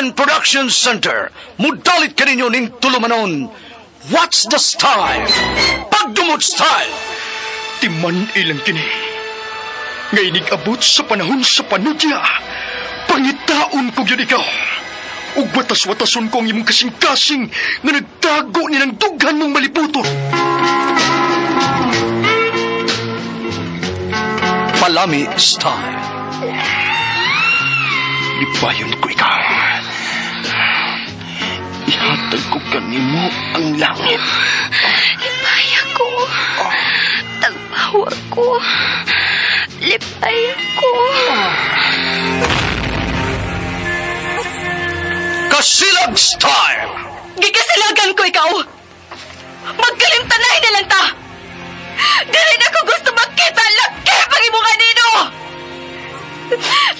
RMN Production Center, mudalit kaninyo ning tulumanon. What's the style? Pagdumot style! Timan ilang kini. Nga inig-abot sa panahon sa panudya, pangitaon ko gyud ikaw. Ug watas-watason ko ang imong kasing-kasing nga nagtago ni ng dughan mong maliputon. Palami style. Lipayon ko ikaw. Ihatag ko kanimo ang langit. Lipaya ko. Tagpawa ko. Lipaya ko. Kasilag style! Gikasilagan ko ikaw. Magkalimtanay na lang ta. Dili na ko gusto makita laki pag imong anino.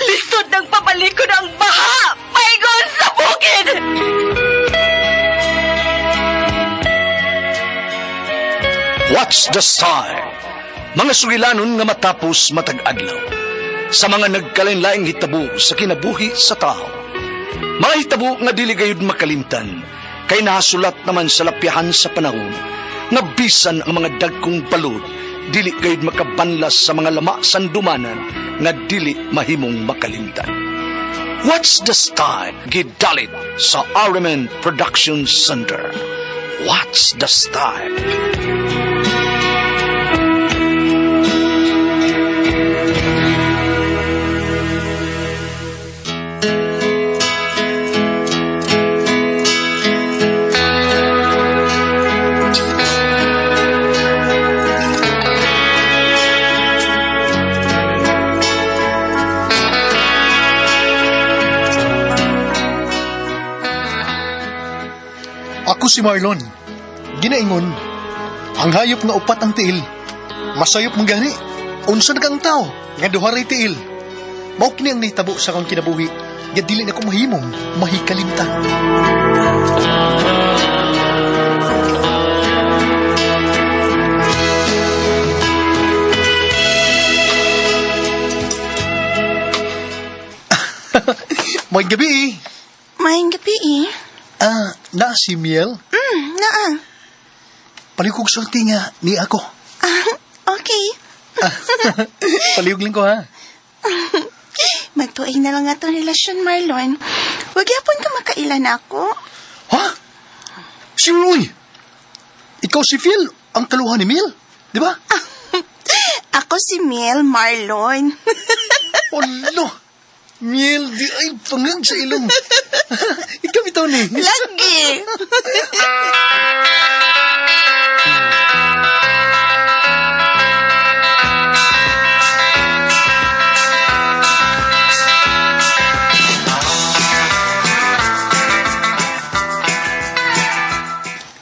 Lisod ng pabalikon ang baha. Paingon sa bukid. What's the style? Mga sugilanon nga matapos matag adlaw. Sa mga nagkalain-laing hitabo sa kinabuhi sa tao. Mga hitabo nga dili gayud makalimtan, kay nahasulat naman sa lapyahan sa panahon, nga bisan ang mga dagkong balod, dili gayud makabanlas sa mga lama sandumanan nga dili mahimong makalimtan. What's the style? Gidalit sa RMN Production Center. What's the style? Ako si Marlon. Ginaingon, ang hayop nga upat ang tiil. Masayop mong gani. Unsa na kang tao nga duha ray tiil. Mao kini ang nahitabo sa akong kinabuhi. Nga dili na ko mahimong mahikalimtan. May gabi eh. Maayong gabi eh. Ah, na si Miel. Naa. Palihog sulti nga ni ako. Ah, okay. Palihog lang ko ha. Magtuay na lang atong relasyon, Marlon. Wag yapon ka makailan ako. Ha? Si Roy! Ikaw si Phil, ang kaluha ni Miel. Di ba? Ako si Miel Marlon. Olo! Miel, di ay pangag sa ilong. Ikaw bitaw ni. Lagi.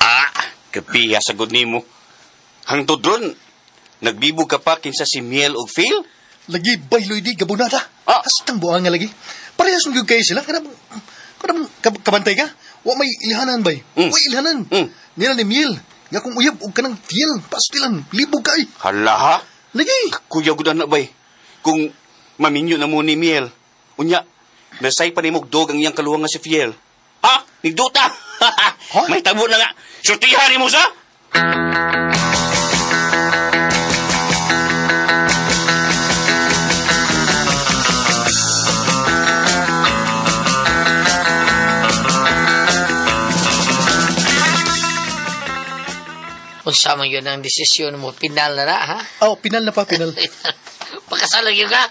Ah, kapiya sagot nimo. Hangtod ron, nagbibog ka pa kinsa si Miel og Phil? Lagi, bayloy di, gabunada. Ah. Hastang buang nga lagi. Parehas mong kayo sila. Kanang, kanang kabantay ka. Wa may ilhanan bay. Wa ilhanan. Nila ni Miel. Nga kung uyab og kanang Phil, pastilan, libog kay. Hala ha? Lagi. Kuya gud na bay. Kung maminyo na mo ni Miel. Unya, nasay pa nimo og dog ang iyang kaluwang nga si Fiel. Ha? Nigduta. Ha? May tabo na nga. Sultihan nimo sa? Unsa man yun ang desisyon mo, pinal na na, ha? Oh, pinal na pa, pinal. Pakasalag yun ka.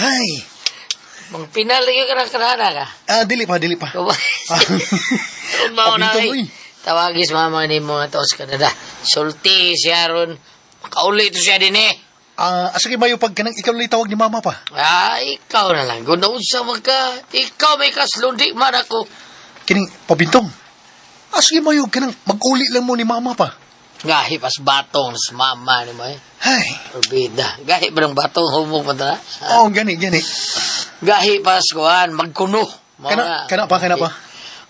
Ay, Mang pinal yun ka ng kanana ka. ah, dili pa, dili pa. Ron mao na Pabintong, ay. uy. Tawagis mama ni mga taos Canada. Sulti siya ron. Makauli ito siya din eh. Ah, asa kay mayo pag kanang ikaw lang tawag ni mama pa. Ah, ikaw na lang. Kung naunsa man ka, ikaw may kaslundi man ako. Kining pabintong. Asa kay mayo kanang mag-uli lang mo ni mama pa. Gahi pas batong sa mama ni mo eh. Ay, Orbida. Gahi ba ng batong humog pa na? oh, gani, gani. Gahi pas kuan, magkuno. Mao Kana, na. kana pa, kana pa.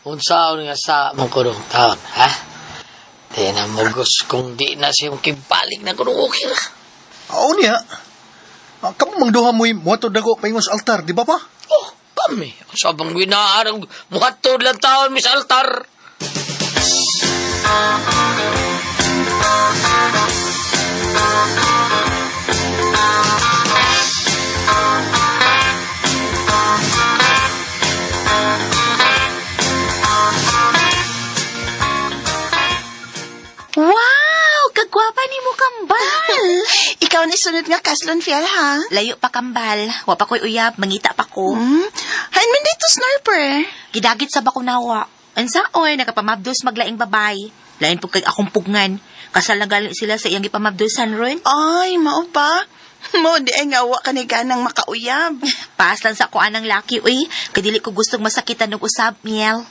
Unsaon nga sa mong kunong taon, ha? Di na mugos kung di na siya kibalik na kunong okay ra. Oo niya. Ah, kamo mang duha mo'y muhatod dako paingon sa altar, di ba pa? Oh, pa! Kami, sa bang ginaarang muhatod lang taon mi sa altar. Wow! Kagwapa ni mo, kambal! Ikaw na isunod nga kaslon, Fiel, ha? Layo pa, kambal. Wa pa ko'y uyab, mangita pa ko. Hain man dito, Snorper. Gidagit sa bakunawa. Unsa oy, nakapamabdos maglaing babay. Lain po kay akong pugngan. Kasal na galing sila sa iyang gipamabdosan ron. Ay, mao ba? Mo, di ay nga wa ka ni ganang makauyab. Paas lang sa kuan ng laki, uy. Kadili ko gustong masakitan ng usab, Miel.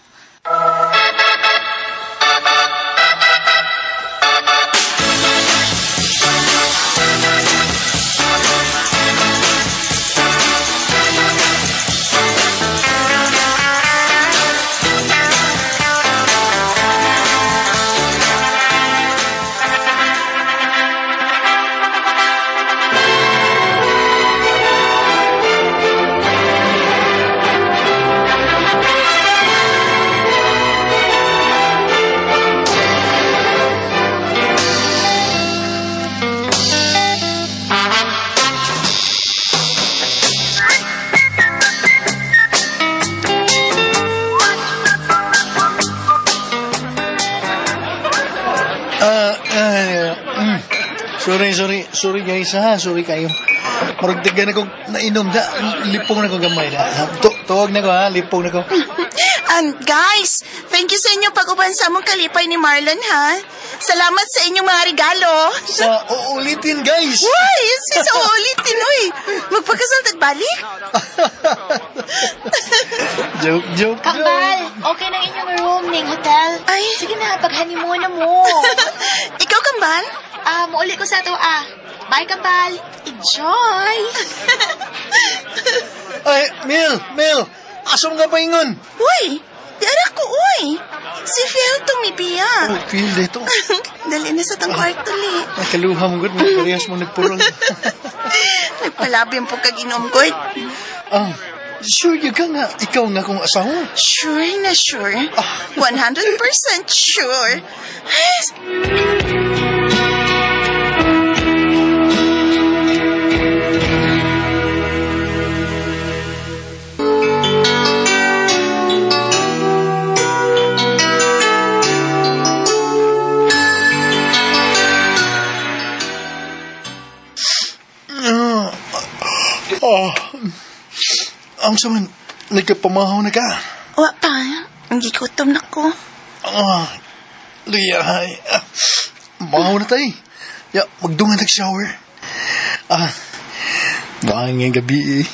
Sorry, sorry. Sorry guys ha. Sorry kayo. Murag na kong nainom na. Lipong na kong gamay na. Tuwag na ko ha. Lipong na ko. And guys, thank you sa inyong pag-uban sa among kalipay ni Marlon, ha? Salamat sa inyong mga regalo. Sa uulitin guys. Uy, sa uulitin, uy. Magpakasal tagbalik? Joke, joke, Kambal, joke. okay na inyong room ning hotel. Ay. Sige na, pag-honeymoon na mo. Ikaw, Kambal? Ah, muuli ko sa to ah. Bye, Kambal. Enjoy! Ay, Mel, Mel. Asom nga paingon. Uy, di ara ko, uy. Si Fiel tumibiya. Oh, feel dito. Dali na sa tang kwarto, li. Nakaluha mo gud, mo parehas mo nagpurol. Nagpalabi ang pagkaginom ko. Sure you ka nga. Ikaw nga kung asawa. Sure na sure. 100% sure. Ay, Oh, ang saman, nagkapamahaw na ka. Wa pa. Hindi gutom na ko. Ah, luya, ay. Mahaw na tayo. Ya, magdungan nag-shower. Ah, baka nga gabi eh.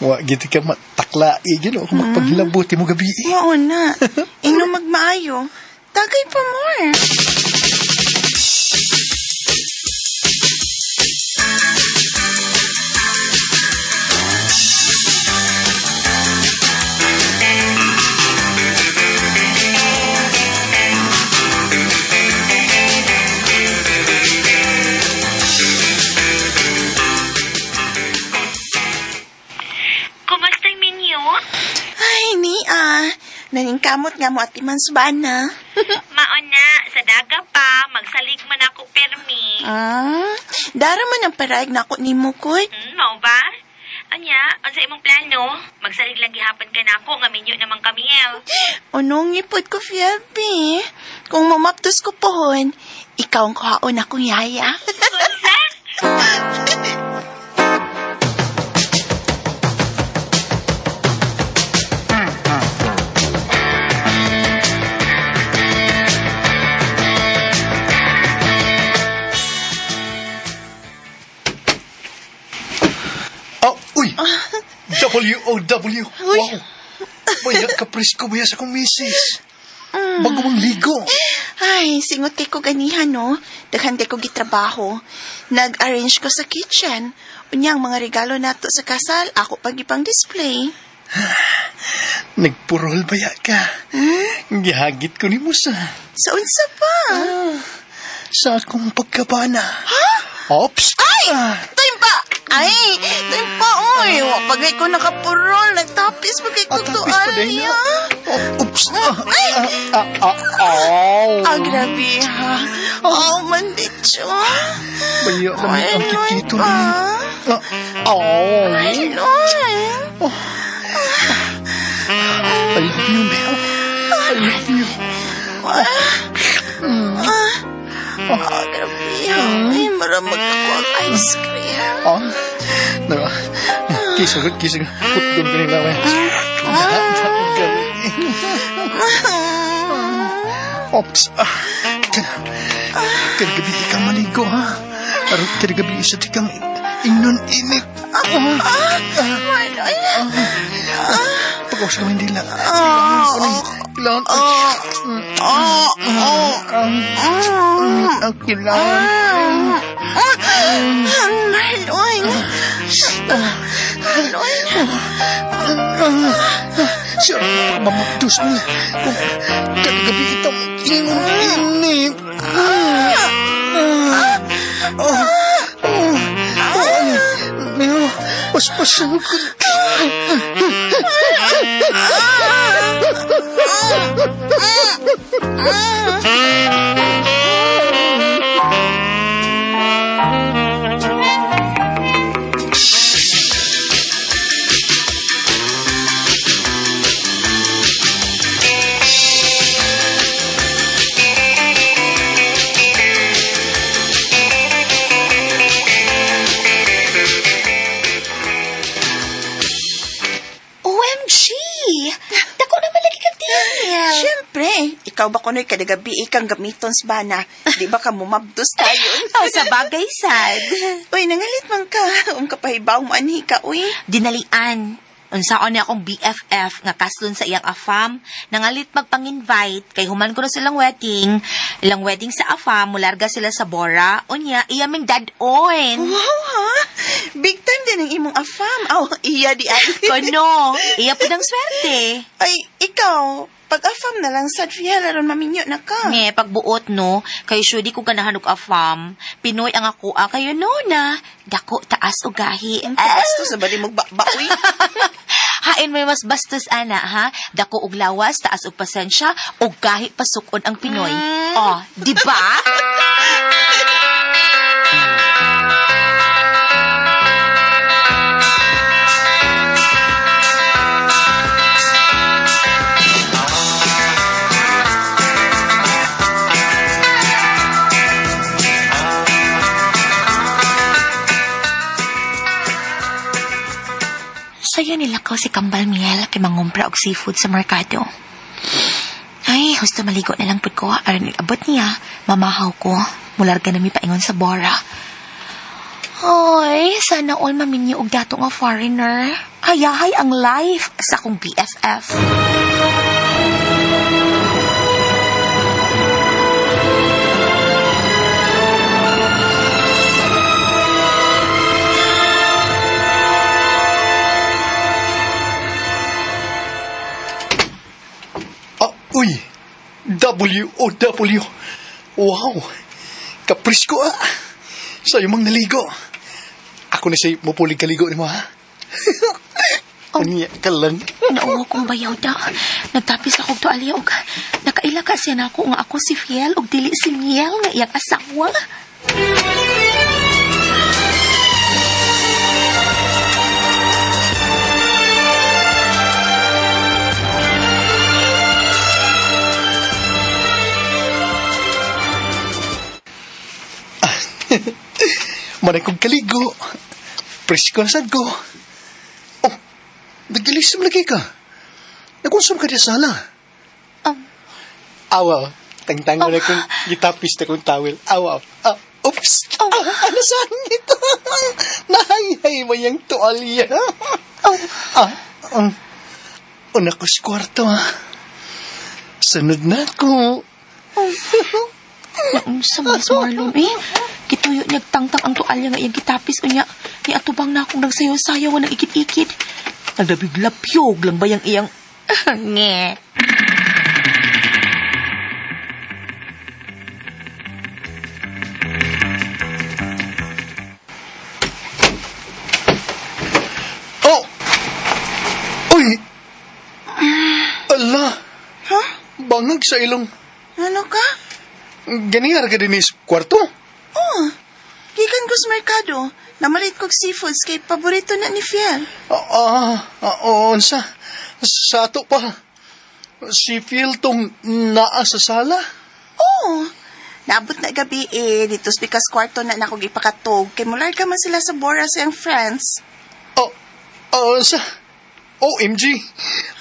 Wa, giti ka matakla eh. Gino, kung magpaghilabuti mo gabi eh. Mao na. Ino magmaayo. Tagay pa more. Kumusta yung menu? Ay, ni ah. Naningkamot nga mo at iman subana. Maon na, sa daga pa, magsalig man ako permi. Ah, dara man ang parayag na ako ni mo, koy. Mao ba? Anya, unsa imong plano? Magsalig lang gihapon ka na ako, nga minyo naman kami, El. Unong ipod ko, Fielby. Kung mamaptos ko pohon, ikaw ang kuhaon akong yaya. Unsa? Oh, uy! W-O-W. Uy. Wow. Maya, kapresko ba sa akong misis? Bago mong ligo. Ay, singot kay ko ganihan, no? Daghan kay ko gitrabaho. Nag-arrange ko sa kitchen. Unya ang mga regalo nato sa kasal, ako pag ipang display. Nagpurol ba ya ka? Gihagit ko ni Musa. Sa unsa pa? Sa akong pagkabana. Ha? Ops! Ay! Ah, Time pa! Ay, pa, oy. Wa pa gay ko nakapurol. Nagtapis pa kay ko Ah, tapis pa din tualya. na. Oh, oops. Ah, ah, ah, ah, Ah, grabe ha. Oh, manditso. Baya kami ang kikito ni. Ah, Ah, oh. Marlon. I love you, Mel. I love you. Ah, grabe ha. Ay, maramag ako ang ice cream. Ah, na, kisag, kisag. Putdom ka nila. Ops. Ah, Kada gabi ka maligo, ha? Aron kada gabi isa di kang ingnon init. Marlon. Pag-aus ka hindi lang. Kailangan. Kailangan. Oh, oh. Ang kailangan. Marlon. Marlon. Siya, mamagdos mo. Kung kada gabi kita ingon init. Mel, paspasan ko. OMG! Dako naman lagi kang tiil. Siyempre, ikaw ba kuno'y kadagabi ikang gamiton sa bana? Di ba ka mumabdos tayo? Oh, sa bagay, sad. Uy, nangalit man ka. Kapahibaw mo anhi ka, uy. Dinalian. Unsaon niya akong BFF nga kaslon sa iyang afam, nangalit magpang-invite kay human ko na silang wedding. Ilang wedding sa afam, mularga sila sa Bora. Unya, iya ming dad-on. Wow, ha? Big time din ang imong afam. Aw, iya di ay. Kono, iya po ng swerte. Ay, ikaw, pag afam na lang sad Fiel, aron maminyo na ka. Nge, pagbuot no, kay sure di ko ganahan og afam. Pinoy ang ako ah, kayo no na. Dako, taas o gahi. Ang bastos na ba di magbaba, uy? Hain may mas bastos ana ha. Dako og lawas, taas og pasensya, og gahi pasukon ang Pinoy. Oh, di ba? Sayo nilakaw si Kambal Miel kay mangumpra og seafood sa merkado. Ay, husto maligo na lang pud ko aron abot niya, mamahaw ko. Mularga na mi paingon sa Bora. Hoy, sana all maminyo og dato nga foreigner. Hayahay ang life sa akong BFF. Ah, uy! W-O-W! Wow! Kaprisko ah! Sa'yo mang naligo. Ako na sa'yo mupulig kaligo ni mo ha? Unya ka lang. Nauwa kong bayaw da. Nagtapis ako og tualya og nakaila ka siya na ako nga ako si Fiel og dili si Miel nga iyang asawa. Manay kong kaligo. Presko na sad ko. Oh, nagilism lagi ka. Nagkonsum ka di sala. Awa, tangtang na kong gitapis na kong towel. Awa, ah, oops. Oh. Ah, ano saan ito? Nahayhay mo yung tuwalya. Oh. Ah, una ko sa kwarto, ha. Sunod na ako. Naunsa man si Marlon eh. Gituyo nagtangtang ang tualya nga iyang gitapis unya. Ni atubang na akong nagsayaw-sayaw nga nag-ikit-ikit. Naglabiglapyog lang ba yung iyang nge. Ala, Ha? bangag sa ilong. Ano ka? Ganihar ka din sa kwarto. Oh, gikan ko sa merkado. Namalit kog seafoods kay paborito na ni Fiel. Ah, ah, ah, unsa? Sa ato pa. Si Phil tong naa sa sala. Oh, naabot na gabi eh. Dito sa pikas kwarto na nako gipakatog. Kay mularga man sila sa Bora sa iyang friends. Oh, ah, unsa? OMG.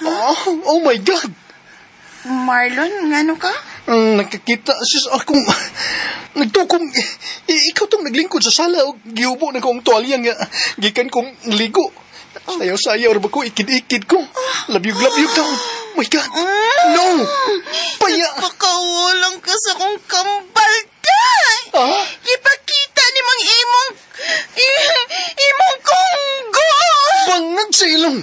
Oh, oh my God. Marlon, ngano ka? Nakakita sis akong nagtukong ikaw tong naglingkod sa sala og gihubo na ko ang tuwalya nga gikan kong ligo. Sayaw-sayaw ra ba ko ikid-ikid ko. Labyog-labyog ka. Oh my God. No. Paya. Pakawalang ka sa kong kambal, day! Ah? Ipakita ni mang imong... imong konggo! Bangag sa ilong.